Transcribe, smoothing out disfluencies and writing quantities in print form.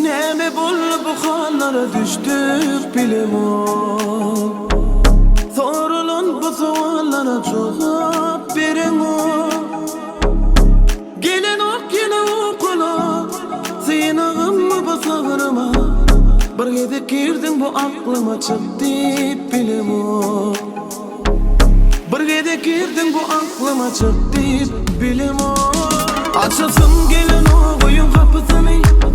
Näme boldy bu hallara düşdük bilemok. Soralan bu sowallara jogap bereňok. Gelenok ýene okala, Synagymmy bu sabryma. Bir gezek girdiň bu aklyma çyk diýip bilemok. Bir gezek girdiň bu aklyma çyk diýip bilemok. Açasym gelenok öýüň gapysyny.